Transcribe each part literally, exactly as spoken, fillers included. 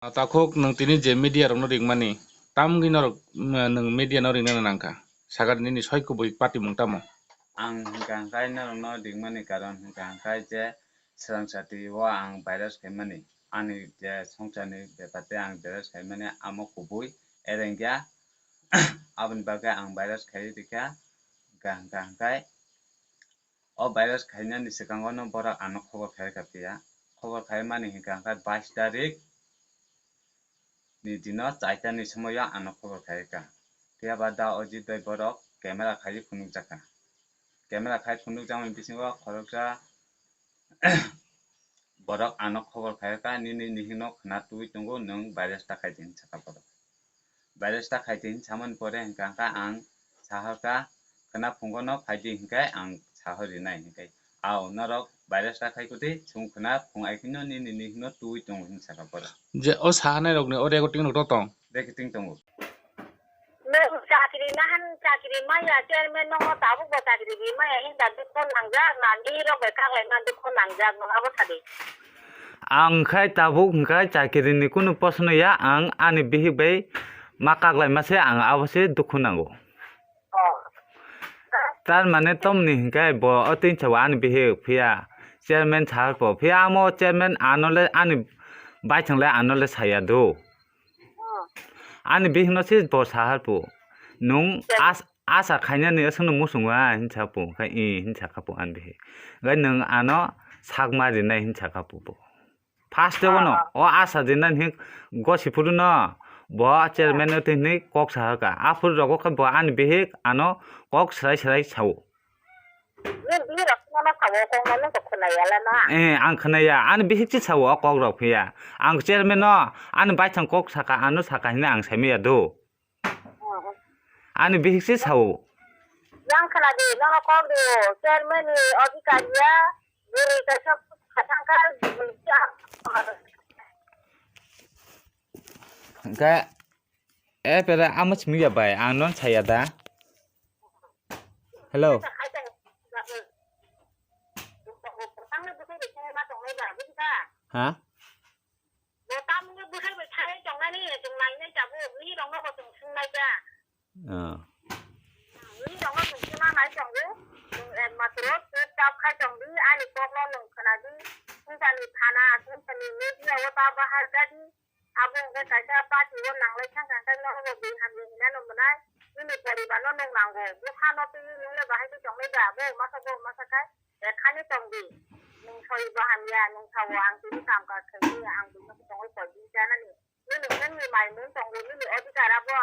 Ah, takhuk nwng tini je media rokno ringmani, tamgwi norok, mm, nwng media no ringna nangkha? Sakha nini soi kubui party mung tamo? Ang hwnkha hwnkhe norokno ringmani karon hwnkha hwnkhe je swrang sati o ang virus khaimani, ani je swngcharni bepar tei ang virus khaimani amo kubui, erengya aboni bagwi ang virus khaiwi rikha, hwnkha hwnkha hwnkhe o virus khainani swkango no borok ano khobor khai rwkha phiya. Khobor khaimani hwnkha hwnkhe bais tarik ni dino chaita ni somoio ano khobor khai rwkha. Phiya ba da o jit bai borok camera khaiwi phunukjakha. Camera khai phunukjakmani bisingo khoroksa borok ano khobor khai rwkha, "Nini nihino khwna twi tongo, nwng virus ta khai di," hinwi sakha borok. Virus ta khai di hinwi samani pore hwnkha hwnkha ang saharkha, "Khwna phungo no phai di," hinkhe ang sahor rinai hinkhe, "Ao, norok virus ta khai kudi, chwng khwna phung ai kheno nini nihino twi tongo," hinwi sakha borok. Je o sahanai rokni o recording rok to tong? Recording tongo. Nwng chakri nahan chakri maya, chairman nokno tabuk bo chakri ri maya hinda dukho nangjak na, birok bai kaklaima dukho nangjak, nwng abo sadi. Ang khai tabuk hwnkhe chakri ni kunu poshno ya, ang ani bihik bai ma kaklaima se, ang abo se dukho nango. Oh. Tar mane tomni hwnkhe bo o tinsa o ani bihik phiya chairman sahar po, phiya amo chairman ano le ani baithang le ano le saya do. Ani bihikno se bo saharpo, "Nwng as-, asa khainani aswkno muchungo," hinsapo, khe, "Ee," hinsakhapo ani bihik. Khe, "Nwng ano sakma rinai," hinsakhapo bo. First o no, o asa rinani hin gosi phuru no, bo chairman no tini kok saharka. Aphuru rogo khe bo ani bihik ano kok swrai swrai sao. Nini bihik rok no sao, kok no nung kok khwnaya la na? Eh, ang khwnaya. Ani bihik se sao o kok rok phiya. Ang chairman no, ani baithang kok saka, ano saka hinwi ang saimaya do. Hmm. Ani bihik se sao. Yang khwnadi, nono kok rio, chairman ni odhikari ya, bwrwi kaisa khathang kha, bwrwi kha. Hwnkhe, eh, pera amo simi ya bai, ang non saya da. Hello. Ha? Ah. Abo hwnkhe kaisa party o nanglai thangkha, hwnkhe nono bo bui hamya hinano mwnai, nini poribar no nwng nango. Bwsano twiwi nwng le bahai khe tongnai da, bo masa bo masa khai, eh, khani tong di. Nwng soi bo hamya, nwng sao ang tini kam kaj khaidi, ang buino tongwi koi din chanani. Nini, nini mai mung tongo, nini odhikar abo,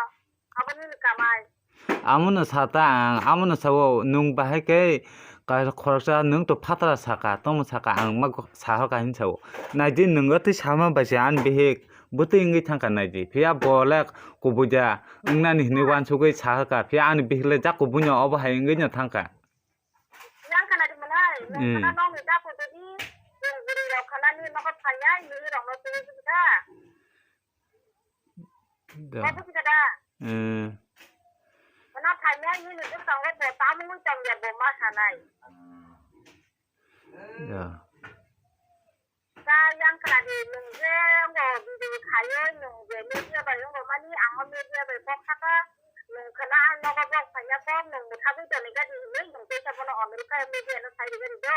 abo nini kamai. Amono sa ta ang, amono sao, nwng bahai khe kaisa khoroksa nwng to phatara saka, tongmo saka, ang ma sahoka hin sao. Naidi nwng o twi sama bai se ani bihik bwtwi wngwi thangkha naidi. Phiya bo le kubui da wngnani hinwi uansugwi sahoka, phiya ani bihik le jak kubui no obo hai wngwi no thangkha. Yang khana di mwnai, nwng khana nokni daku dodi, nwng bwrwi rok khana ni nogo phainai, nini rok no twi da. Da. Kaibo kisa da. Eh. Khana phainai nini bwskango bo tamungwi tongya bo ma sanai. Da. Ka yang khana di nwng je bo video khaiwi nwng je media bai wngbo mani ang o media bai kok saka nwng khana ang nogo bok phaina kok nwng mwthagwi toni gadi hinwi nwng teisa bono America media no sai rigari do.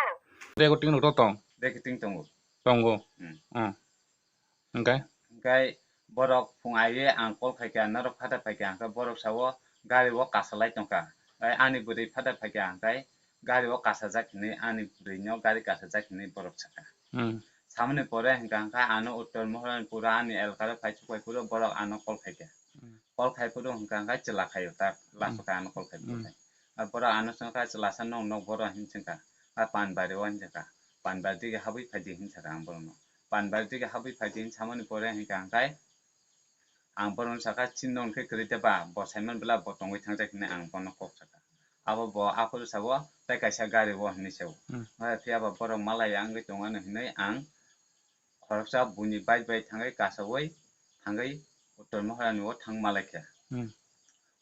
Recording rok to tong? Recording tongo. Tongo. Hmm. Hmm. Hwnkhe? Hwnkhe borok phung aiwi ang call khaikha, norok phatha phaikha, hwnkhe borok sao gari o kasalai tongkha. Ai ani bwrwi phatha phaikha, hwnkhe gari o kasajak hinwi ani bwrwi no gari kasajak hinwi borok sakha. Hmm. Samani pore hwnkha hwnkhe ano Uttor Mohorani pura ani elkaro phai chukwai phuru borok ano call khaikha. Hmm. Call khai phuru hwnkha hwnkhe chwla khaio tak, last o khe ano call khai phuru. Hmm. Borok ano swngkha chwlasa nwng nok boro hin swngkha, a Panbari o hin swngkha, Panbari dige habwi phaidi hin sakha ang borokno. Panbari dige habwi phaidi hin samani pore hwnkha hwnkhe ang borokno sakha, "Chini nwng khe kwrwi de ba, bo saiman bwla bo tongwi thangjak," hinwi ang bono kok sakha. Abo bo aphuru sao, "Tai kaisa gari o," hinwi sao. Hmm. Phiya ba borok malai ya wngwi tongmani hinwi ang khoroksa buini bike bai thangwi kasaui thangwi Uttor Mohorani o thang malai kha. Hmm.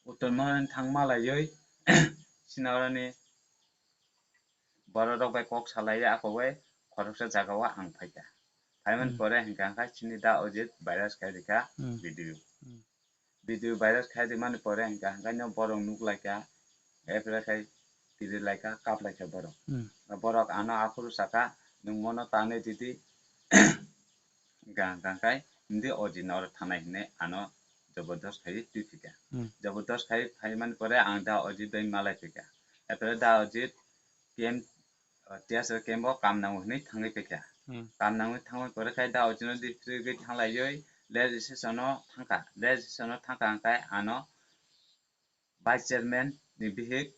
Uttor Mohorani thang malaiwi sinaorani borok rok bai kok salai ya, akobai khoroksa jaga o ang phaikha. Phaimani Hmm. pore hwnkha hwnkhe chini da Ojit virus khai rikha Hmm. video. Hmm. Video virus khai rimani pore hwnkha hwnkhe no borok nuk laikha, epre khai kiri laikha, kap laikha borok. Hmm. Borok ano aphuru saka, "Nwng mono tanwi ridi," hwnkha hwnkha hwnkhe hindi Ojit no oro thanai hinwi ano jobordos khai twi phikha. Hmm. Jobordos khai phaimani pore ang da Ojit bai malai phikha. Epre da Ojit kem, uh, T S R camp o kam nango hinwi thangwi paikha. Hmm. Kam nangwi thangwi pore khai da Ojit no di phirigwi thanglaiwi registration o thangkha. Registration o thangkha hwnkhe ano vice chairman ni bihik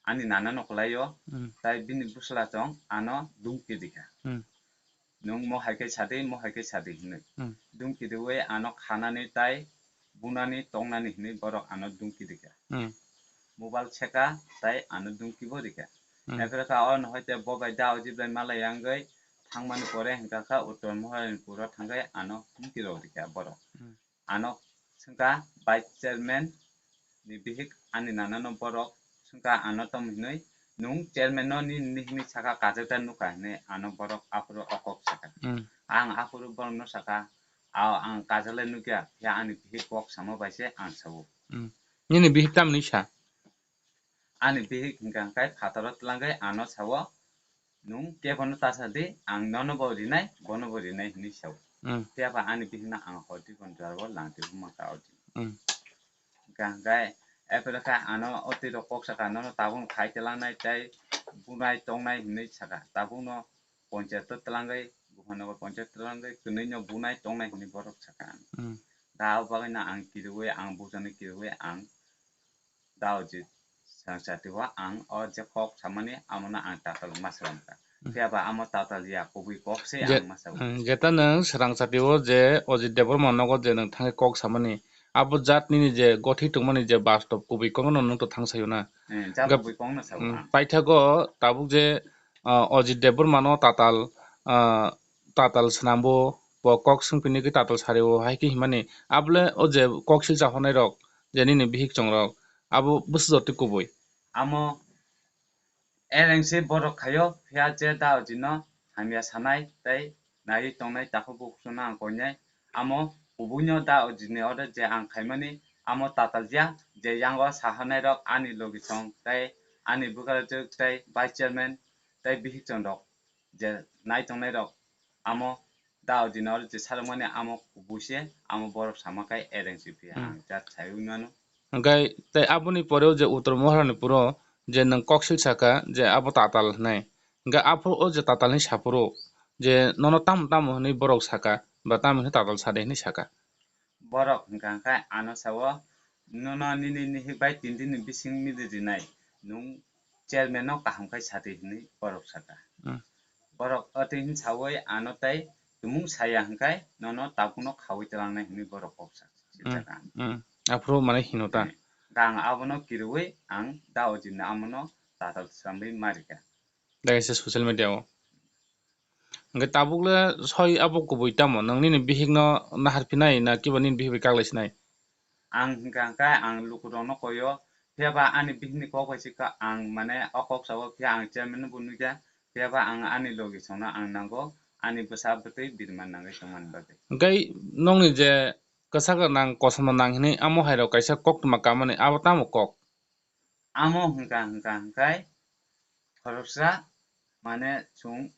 ani nana no kwlaio, Hmm. tai bini bwsla chong ano dumki rikha. Hmm. "Nwng mo hai khe sadi, mo hai khe sadi," hinwi. Hmm. Dumki riwi ano khanani tai bunani tongnani hinwi borok ano dumki rikha. Hmm. Mobile seka tai ano dumki bo rikha. Hmm. Epre kha o no hoite bo bai da Ojit bai malai yangwi thangmani pore hwnkha kha Uttor Moharanipur o thangwi ano humki rok rikha borok. Hmm. Ano swngkha vice chairman ni bihik ani nana no borok swngkha ano tamo hinwi, "Nwng chairman no ni, ni hinwi saka kajak da nukha," hinwi ano borok aphuru o kok saka. Hmm. Ang aphuru borok no saka, "Ao ang kajak le nukya, phiya ani bihik kok samo bai se ang sao." Hmm. Nini bihik tamni sa? Ani bihik hwnkha hwnkhe phataro twlangwi ano sao, "Nwng kebono ta sa di, ang nono bo rinai, bono bo rinai," hinwi sao. Hmm. Phiya ba ani bihikno ang hor di kono jora bo lang twi buma ka odi. Hmm. Hwnkha hwnkhe epre kha ano o twi rok kok saka, "Nono tabuk khai twlangnai tei bunai tongnai," hinwi saka. Tabukno ponchayat o twlangwi, Buphanagar ponchayat twlangwi kwnwi no bunai tongnai hinwi borok saka. Hmm. Da o bagwi no ang kiriwi, ang bujani kiriwi ang da Ojit Srangchati o ang o je kok samani amono ang tatal ma salamkha. Hmm. Phiya ba amo tatal ya, kubui kok se Je-, ang ma sao. Hmm, jeta nwng Srangchati o je Ojit Debbarma nogo je nwng thangwi kok samani, abo jat nini je gothi tongmani je bastop kubui kokno nwng to thang sayo na. Hmm, jat Gab-, kubui kokno sao hmm, ang. Paithago tabuk je, ah, Ojit Debbarma no tatal, ah, tatal swnambo, bo kok swngpini khe tatal sario hai khe himani. Abole o je kok silsa honai rok, je nini bihik chong rok, abo bwswk jotwi kubui. Amo ereng se borok khaio, phiya je da Ojit no hamya sanai tei naiwi tongnai takhuk bukhuk no ang koinai. Amo kubui no da Ojit ni order je ang khaimani, amo tatal ya, je yango sahanai rok ani logi song tei ani bwkha tei vice chairman tei bihik chong rok je nai tongnai rok, amo da Ojit no je salwkmani amo kubui se, amo borok sama khe ereng si phiya Hmm. ang jat sai wngmano. Hwnkhe tei aboni pore o je Uttor Moharanipur o je nwng kok sil saka je abo tatal hinwi. Hwnkhe aphuru o je tatal hinwi saphuru je nono tamo tamo hinwi borok saka ba tamo hinwi tatal sade hinwi saka. Borok hwnkha hwnkhe ano sao, "Nono nini nihik bai tin din ni bising mili rinai, nwng chairman no kaham khai sadi," hinwi borok saka. Hmm. Borok ati hin sawi ano tei tumung saya hwnkhe nono tabukno khawi twlangnai hinwi borok kok sa-, Hmm. saka. Hmm. Aphuru mane hino ta? Hmm. Ang abono kiriwi ang da Ojit no amono tatal swlamwi ma rikha. Dai se social media o. Hwnkhe tabuk le soi abo kubui tamo? Nwng nini bihik no nahar phinai na kiba nini bihik bai kaklai sinai? Ang hwnkha hwnkhe ang lukurokno koio, phiya ba ani bihikni kok bai se ka-, ang mane o kok sao, phiya ang chairman no bo nukya, phiya ba ang ani logi songno ang nango, ani bwsa bwtwi birman nangwi tongmani bagwi. Hwnkhe nokni je kwchak nang kosom nang hinwi amo hai rok kaisa koktwma kamani, abo tamo kok? Amo hwnkha hwnkha hwnkhe khoroksa mane chwng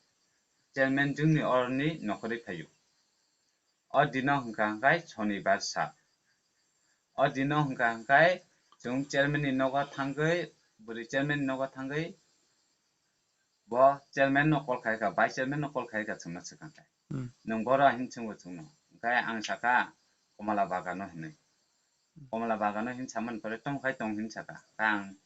chairman jwngni oroni nokhorwi phaio. O dino hwnkha hwnkhe Shonibar sal. O dino hwnkha hwnkhe chwng chairman ni nogo thangwi, bwrwi chairman ni nogo thangwi bo chairman no call khai kha, vice chairman no call khai kha chwngno swkang khe. Hmm. Nwng boro hin chwngo chwngno. Hwnkhe ang saka Komala Bagano hinwi. Komala Bagano hin samani pore tamo khai tong hin saka. Khe ang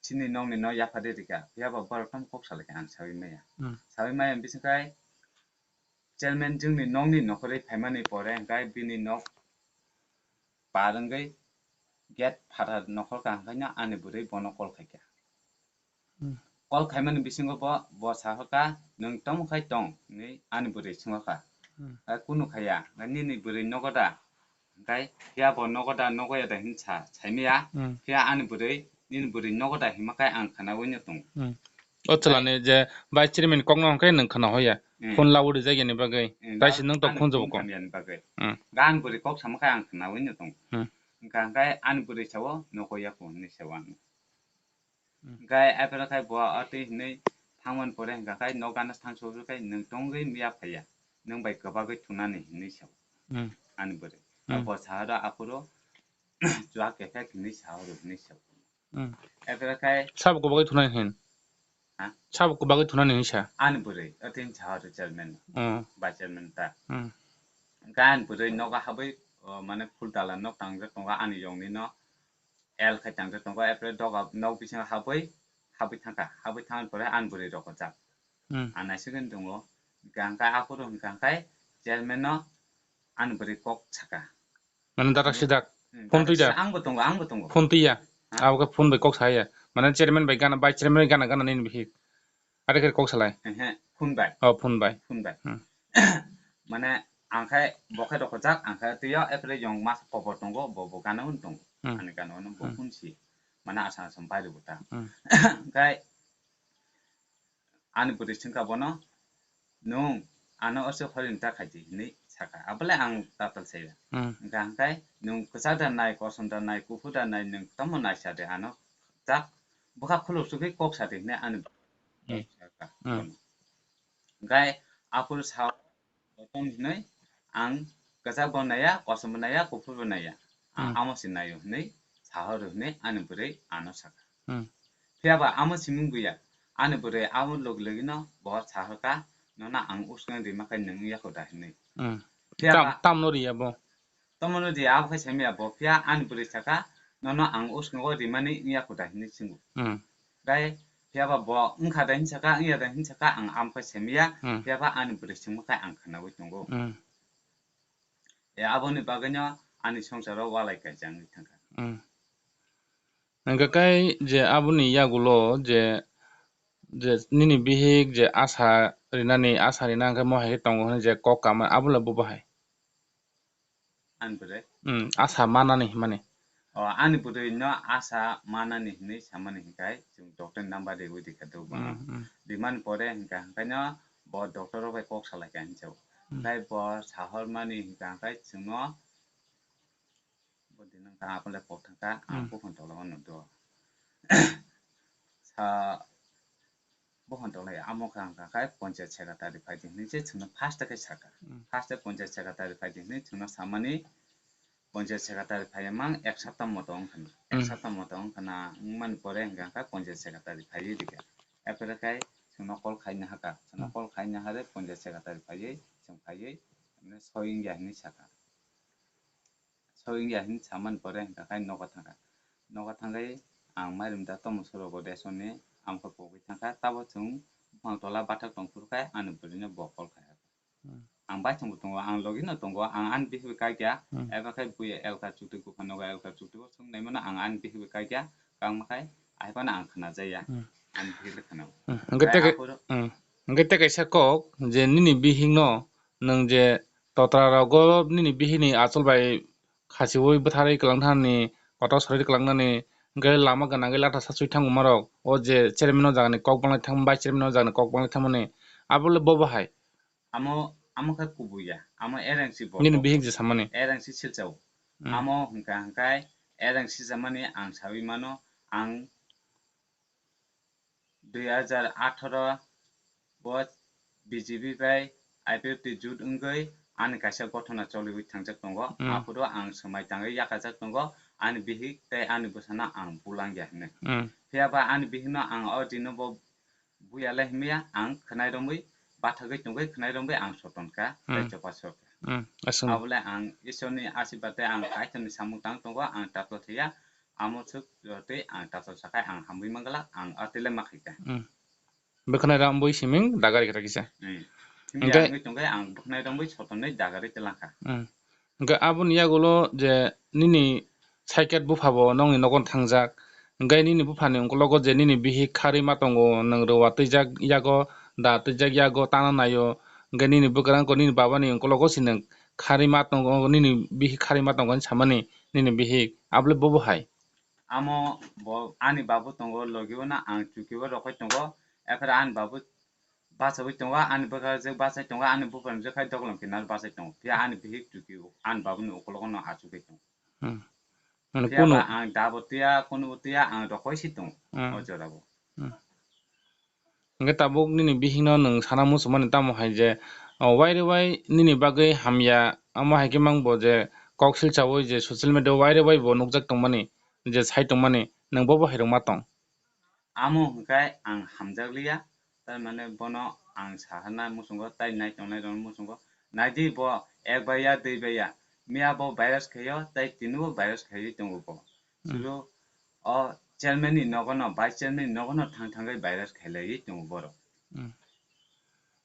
chini nokni no yapha de rikha. Phiya ba borok tamo kok salai kha ang sawi maya. Hmm. Sawi maya bising khai chairman jwngni nokni nokhorwi phaimani pore hwnkhe bini nok par wngwi gate phatar nokhor kaham khaino ani bwrwi bono call khaikha. Hmm. Call khaimani bisingo bo, bo sahorkha, "Nwng tamo khai tong?" hinwi ani bwrwi swngkha. Hmm. Kunu khaiya, "Nini bwrwi nogo da?" Hwnkhe phiya bo nogo da, nogo ya da hin sa, saimaya. Hmm. Phiya ani bwrwi, "Nini bwrwi nogo da?" hima khe ang khnaui no tongo. Hmm. O chwlani je vice chairman kokno hwnkhe nwng khna hoya? Hmm. Phone lawi rijak yani bagwi. Hmm, tai se nwng tok ani phone phone jabo ko. Khamyani bagwi. Hmm. Gan bwrwi kok sama khe ang khnawi no tongo. Hmm. Hwnkha hwnkhe ani bwrwi sao nogo yaphang hinwi sao ang. Hmm. Hwnkhe aphela khai bo atwi hinwi thangmani pore hwnkha khai nok gana thang sohor khai nwng tongwi miya phaiya. Nwng bai kwbagwi thunani hinwi sao. Hmm. Ani bwrwi. Hmm. Abo sahoro aphuru chwak effect hinwi sahoro hinwi sao. Hmm. Aphela khai sabo kwbagwi thunani hin. Ha? Sabo kwbagwi thunani hinwi sa. Ani bwrwi, atwini sahoro chairman. Hmm. Vice chairman ta. Hmm. Hwnkhe ani bwrwi nogo habwi, o, mane phul dala nok tangjak tongo ani yongni no. L khai tangjak tongo, aphela doga nok bisingo habwi, habwi thangkha. Habwi thangni pore ani bwrwi rokojak. Hmm. Ang naisingwi tongo. Hwnkha hwnkhe aphuru hwnkha hwnkhe chairman no ani bwrwi kok saka. Mane darak sidak. Hmm, phone twi da? Darak sidak. Angbo tongo, angbo tongo. Phone twi ya? Ha? Abo khe phone bai kok saya. Mane chairman bai gana, vice chairman bai gana gana nini bihik. Are khe kok salai. Ehe, phone bai. Oh, phone bai. Phone bai. Hmm. Mane ang khai bo khe rokojak, ang khai twiyo, aphuru yong masa pobor tongo, bo, bo gana hwn tongo. Hmm. Ani gana hwn bo Hmm. phone si. Mane asam asam bairwi bo ta. Hmm. Khai ani bwrwi swngkha bono, "Nwng ano oso horin ta khaidi," hinwi sakha. Abole ang tatal saya. Hmm. Hwnkha hwnkhe, "Nwng kwchak da nai, kosom da nai, kuphur da nai, nwng tamo naisa de ano. Tak bwkha khuluk sugwi kok sa de," hinwi ani Hmm. sakha. Hmm. Hwnkhe aphuru sa Tong hinwi ang kwchak bo naiya, kosom bo naiya, kuphur bo naiya. Ang Hmm. amo se naio hinwi sahoro hinwi ani bwrwi ano sakha. Hmm. Phiya ba amo siming buya, ani bwrwi abo logi logi no bo sahorkha, "Nono ang uskang rima khai nwng wngya kho da?" hinwi. Hmm. Phiya Tam-, ba tamno riya bo? Tamno riya, abo khai semiya bo, phiya ani bwrwi sakha, "Nono ang uskango rimani wngya kho da?" hinwi swngo. Hmm. Bai phiya ba bo wngkha da hinsakha, wngya da hinsakha, ang amo khai semiya, Hmm. phiya ba ani bwrwi sengma khai ang khwnawi tongo. Hmm. E, aboni bagwino ani songsaro walai kaijak wngwi thangkha. Hmm. Hwnkhe kai je aboni yagulo je, je nini bihik je asa rinani, asa rina hwnkhe mo hai khe tongo hwnwi je kok kama, abo le bo bahai? Ani bwrwi? Hmm, asa manani hwnmani. O, ani bwrwi no asa manani hinwi samani hinkhai chwng doctor ni number riwi rikha do bono. Hmm, hmm. Rimani pore hinkha hinkhai no bo doctor rok bai kok salai kha hinwi sao. Hmm. Tei bo sahormani hinkha hinkhai chwngno bo dinang kha, aphano le kok thangkha, ang Hmm. buphang tola o nudo. Sa, buphang tola amo kha, ang kha khai panchayat secretary phai di hinwi se chwngno first khe sakha. Hmm. First panchayat secretary phai di hinwi chwngno samani, panchayat secretary phai mang ek sapta moto wngkha na. Ek Hmm. sapta moto wngkha na, wngmani pore hinkha kha panchayat secretary phaiwi rikha. Aphuru khai chwngno call khaina hakha. Chwngno Hmm. call khaina hare panchayat secretary phaiwi, chwng phaiwi, mane soi wngya hinwi sakha. Soi wngya hinwi samani pore hinkha khai nogo thangkha. Nogo thangwi ang mairum da tomo sorogo ration ni amkha pogwi thangkha. Tabo chwng buphang tola bathak tongphuru khai ani bwrwino bo call khai hakha. Hmm. Ang baithang bo tongo, ang logi no tongo, ang ani bihik bai kaikya, Hmm. eba khai buya elka chukti, buphang nogo elka chukti o chwng naimano ang ani bihik bai kaikya, kangma khai, ahaibano ang khwnajaya, Hmm. ani bihik bai khwnao. Hmm. Hwnkhe Khai tei kai-, aphuru hmm. Hwnkhe tei kaisa kok, je nini bihik no nwng je totra rogo nini bihik ni achol bai khasiui bwtharwi kwlangthani, kotor sorwi kwlangnani, hwnkhe lama gana hwnkhe latha sasui thangma rok, o je chairman o jagani kok banglaithang, vice chairman o jagani kok banglaithangmani, abo le bo bahai? Amo, amo khe kubuya, amo ereng si bo Nini kok. Bihik je samani. Ereng si silchao. Hmm. Amo hwnkha hwnkhe ereng si samani ang saui mano, ang dui hajar atharo bo B J P bai I P F T jut wngwi ani kaisa gothona choliwi thangjak tongo. Hmm. Aphuru ang swmai tangwi yakajak tongo, ani bihik tei ani bwsano ang bulangya hinwi. Hmm. Phiya ba ani bihikno ang o dino bo buya le himya, ang khwnai romwi bathagwi tongwi khwnai romwi ang soton kha, tei Hmm. chopa sok kha. Hmm. Aswk. Abole ang Isorni asirbat tei ang Kaitorni samung tang tongo, ang tato thaiya, amo swk tei ang tato sakhai ang hamwi manglak, ang atwile ma khaikha. Hmm. Bwkhanai rambui siming dagari khe kisa. Hmm. Himya Hwnkhe wngwi tongkhe ang bwkhanai rambui sotonwi dagari twlangkha. Hmm. Hwnkhe aboni yagulo je nini saiket bupha bo nokni nogo thangjak. Hwnkhe nini buphani ungkologo je nini bihik kharwi ma tongo, nwng rwwa twijak yago, da twijak yago tana naio. Hwnkhe nini bwkrang ko nini babani ungkologo se nwng kharwi ma tongo, nini bihik kharwi ma tongo hinwi samani nini bihik. Abole bobo hai? Amo bo ani babu tongo, logi o no ang chuki o rokhoi tongo. Ephera ani babu bachagwi tongo, ani bwkha je bachai tongo, ani buphang je khai doklong kinaro bachai tongo. Phiya ani bihik chuki ani babuni ukologo no achugwi tongo. Hmm. Mane phiya kunu ba ang dabo tuya, kunu bo tuya, ang rokoi si tongo. Hmm. O jorabo. Hmm. Hingke tabuk nini bihikno nwng sana muchungmani tamo hai je, o, waire wai nini bagwi hamya, amo hai khe mangbo je kok silchaui je social media o waire wai bo nukjak tongmani, je sai tongmani, nwng bobo hai rwngma tong? Amo hwnkhe ang hamjakliya, tamni bono ang saharna muchungo, tai nai tongnai rokno muchungo, naidi bo ek bai ya, dui bai ya, miya bo virus khaio, tai tini bo virus khaiwi tongo bo. Hmm. Suru o chairman ni nogo no, vice chairman ni nogo no thang thangwi virus khailaiwi tongo borok. Hmm.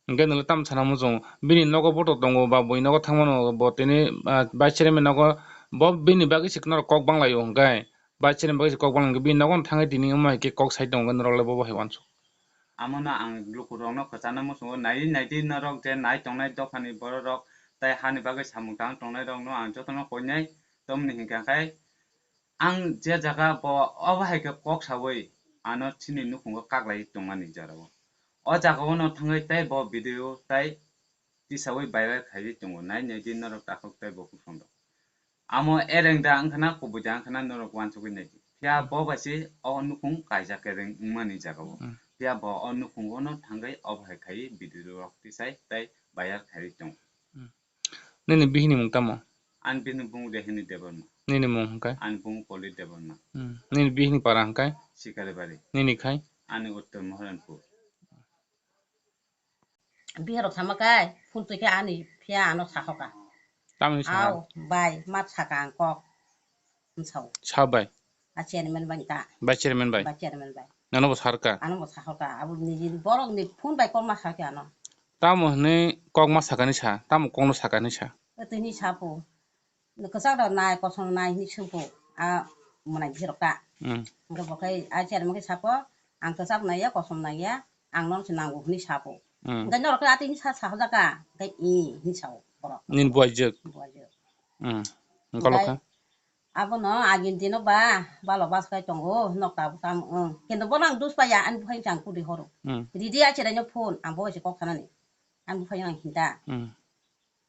Hingke nwng tam sana muchung, bini nogo boto tongo ba bui nogo thangmano bo tini, ah, vice chairman nogo bo bini bagwi se norok kok banglaio hingke vice chairman bagwi se kok bangla hingke bini nogo thangwi tini wngma hai khe kok sai tongo norok le bobo hai uansuk. Amo no ang luku rok no kwchana muchungo nai nai di norok je nai tongnai dophani borok rok tai hani bagwi samung tang tongnai rok no ang joto no koinai tomni hingka khai Ang je jaga bo obo hai khe kok saui ano chini nukhungo kaklai tongmani jorao. O jaga o no thangwi tei bo video tai tisaui viral khaiwi tongo, nai nai di norok takhuk tei bo kuphang rok. Amo ereng da wngkhana kubui da wngkhana norok uansugui nai di. Phiya bo bai se o nukhung kaijak kereng wngmani jaga o. Hmm. Phiya bo o nukhungo no thangwi obo hai khaiwi video rok tisai tei viral khaiwi tongo. Hmm. Nini bihini mung tamo? Ani bihini bung Rehini Debbarma. Nini mung hwnkhe? Ani bung Poli Debbarma. Hmm. Nini bihini para hwnkhe? Sikaribari. Nini khai? Ani Uttor Moharanpur. Biharok sama kai, phun twi khe ani phiya ano sakhoka. Tamni sakha? Au, bai, mat saka ang kok. Hwnsao. Sa bai? A chairman bai ta. Bai chairman bai? Bai chairman bai. Ano bo sarka? Ano bo sakhoka. Abo niji borok ni phone bai kok ma sakhe ano. Tamo hwnwi kok ma sakani sa, tamo kokno sakani sa? Tini sapo. Kwchak rok nai, kosom nai hwnwi sungpo. A mwnai bihirok ta. Hmm. Hwnkhe bo khai a chairman khe sapo, ang kwchak nai ya, kosom nai ya, ang nono se nango hwnwi sapo. Hmm. Hwnkhe norok khe atini sa sahojaka, hwnkhe i hwnwi sao borok. Nini buaijwk? Buaijwk. Hmm. Hwnkhe? Hwnkhe? Abono agini dino ba, balo bas khai tongo, nok tabuk tamo wng. Kintu bono ang dus paiya, ani buphang chang kudi horo. Hmm. Ridi a cheraino phone, ang bo se kok sanani. Ani buphang ang hinta. Hmm.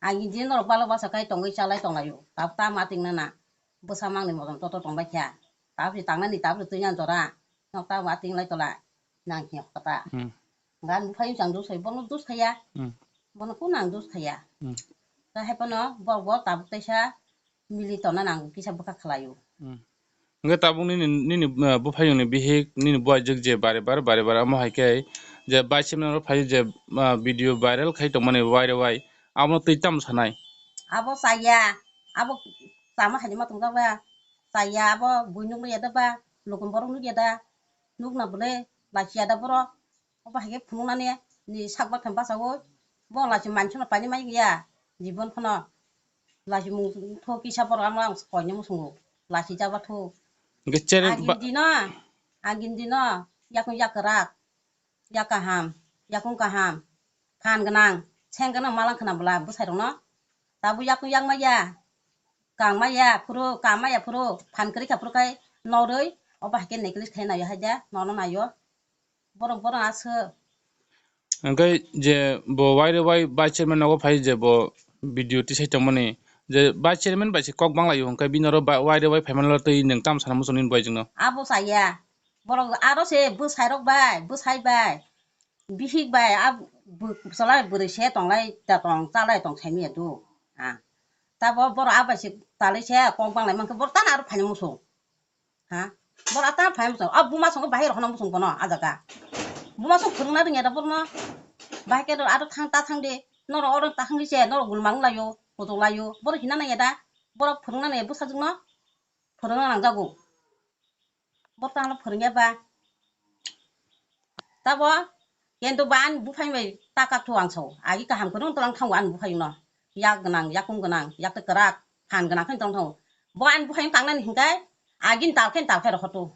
Agini dino norok balo basa khai tongwi chalai tonglaio. Tabuk tamo ating nana. Bwsa mangni motom toto tongbai kha. Tabuk se tangnani, tabuk se twi nang jora. Nok tamo ating lai tola. Nang hiya kata. Hmm. Gan buphang chang dus khai, bono dus khaya. Hmm. Bono kun ang dus khaya. Hmm. Ta hai pono, bo, bo tabuk taisa. Mili tonna nang kisa bwkha khlaio. Hmm. Hwnkhe tabuk nini, nini, ah, buphayungni bihik, nini buaijwk je bare bare, bare bare, omo hai khe je bai chimnai rok phai je, ah, video viral khai tongmani wai re wai, abono twi tamo sanai? Abo chaya, abo chama khaidi ma tongjakba, chaya abo buinukno yada ba, lukum borok nuk yada, nukna bwle lachi yada borok. Obo hai khe phunuknani ni sak bakha bachao, bo lachi manchino painani mai ya, jibon phano lachi mung tho kisa borok ano ang koinwi muchungo, lachi jaba tho. Hwnkhe chereng ba- Agini dino, agini dino, yakung yak kwrak, yak kaham, yakung kaham, phan gwnang, seng gwnang malang khna bwla bwsai rokno, tabuk yakung yak maya, kang maya phuru, kang maya phuru, phan kwrwi kha phuru khai norwi, obo hai khe necklace khai naio hai da, nono naio. Borok bono aswk. Hwnkhe je bo wai re wai vice chairman nogo phai je bo video tisai tongmani, je vice chairman bai se kok banglaio hwnkhe bini oro ba-, wai re wai phaimani oro twi nwng tamo sana muchung nini buaijwkno? Abo chaya. Borok aro se bwsai rok bai, bwsai bai, bihik bai, a bw-, bwsala bwrwi se tonglai ta tong, chalai tong saimanya do. Ah. Tabo borok a bai se talai se kok banglai mankhe borok tano aro phaina muchung. Ha? Borok ata phai muchung. A buma songkhe bahai rokno muchung bono a jaga. Buma song phwrwngna rwngya da borno. Bahai khe aro thang ta thang de. Norok oro ta thang de se, norok gulmang laio, kutuk laio. Borok hina nangya da. Borok phwrwngna nangya bwsajwkno. Phwrwngna nangjago. Borok tangno phwrwngya ba. Tabo, kento ba ani buphang bai taka thu ang sao. Agi kaham kwrwng tong thango ani buphang no. Yak gwnang, yakung gwnang, yak kwrak, phan gwnang khe tong thango. Bo ani buphang tangnani hinkai, agini tal khe tal khe rohoto.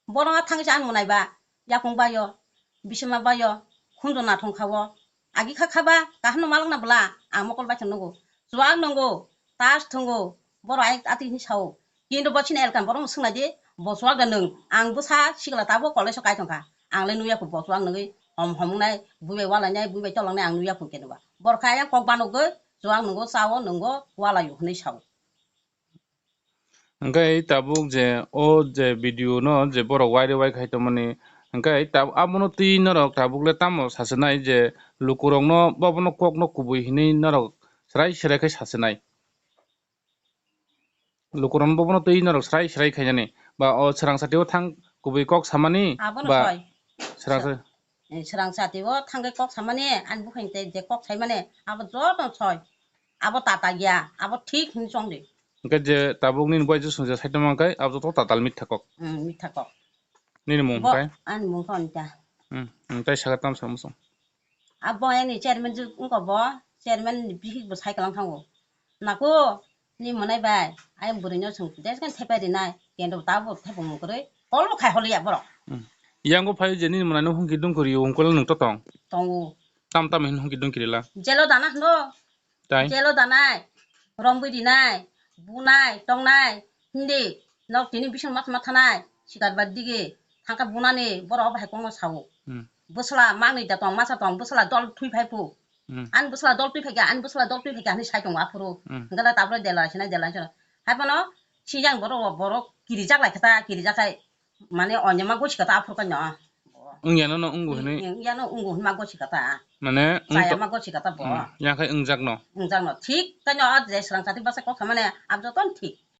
Bono thangwi sa ani mwnai ba, yakung bayo, bisima bayo, khunju nathong khawo. Agi kha khaba, kaham no malak na bwla, ang mokol bai khe nugo. Chuwak nungo, tas thungo, borok ai ati hini sao. Kintu bo chini elkan borok no swngnai di, bo chuwak da nwng, ang bwsa sikla tabuk college o kai tongkha. Ang le nuya kho bo chuwak nungwi, Hom homnai, buibai walainai, buibai tolongnai ang nuya phun khe nuba. Borok khe ayang kok banogoi, chuwang nungo, chao nungo, walaio hwnwi sao. Hwnkhe tabuk je o je video no je borok waire wai khai tongmani, hwnkhe tab-, abono twi norok tabuk le tamo sachinai je lukurokno bobono kokno kubui hinwi norok srai srai khe sachinai? Lukurokno bobono twi norok srai srai khainani. Ba o swrang sati o thang kubui kok samani Abono ba soi. Swrang sa- Eh, swrang sati o thangwi kok samani, ani bukhang tei je kok saimani, abo joto soi. Abo tata ya, abo thik hinwi chongdi. Hwnkhe je tabuk nini bai je songja saitama hwnkhe abo joto tatal mitha kok. Hmm, mitha kok. Nini mung Bo, hwnkhe? Ani mung khe Anita. Hmm, hmm, tei sakha tamsa muchung. Abo ani chairman je wngkha bo, chairman ni bihik bo sai kwlang thango. Nako, ni mwnai bai, ayang bwrwi no chwng jeske thepai rinai, kendo ta bo thepai mung kwrwi, kol bo khai holiya borok. Hmm. Yango phai je nini mwnai no hungki dungkhe rio hwnkhe nwng to tong? Tongo. Tam tam hin hungki dungkhe rila? Jelo dana hwndo. Tai? Jelo danai, rombwi rinai, bunai, tongnai, hindi, nok tini bising mas ma thanai, sikar bar digi, thangka bunani, borok bahai kongno sao. Hmm. Bwsla mangni da tong, masa tong, bwsla dol thui phai phu. Hmm. Ani bwsla dol twi phaikha, ani bwsla dol twi phaikha hinwi sai tongo aphuru. Hmm. Hwnkhe tabro dela sinai dela sinai. Haiphano sinjang borok, borok kirijak lai kha ta, kirijak khai mane onyama gosi kha ta aphuru kanya. Wngya no, no, wngwi hinwi. Wngya no wngwi hinma gosi kha ta. Mane wng Chaya to- ma gosi kha ta bo. Hmm. Yang khai wngjak no. Wngjak no. Thik kanya o je swrang sati bwsa kok samane abjo ton thik.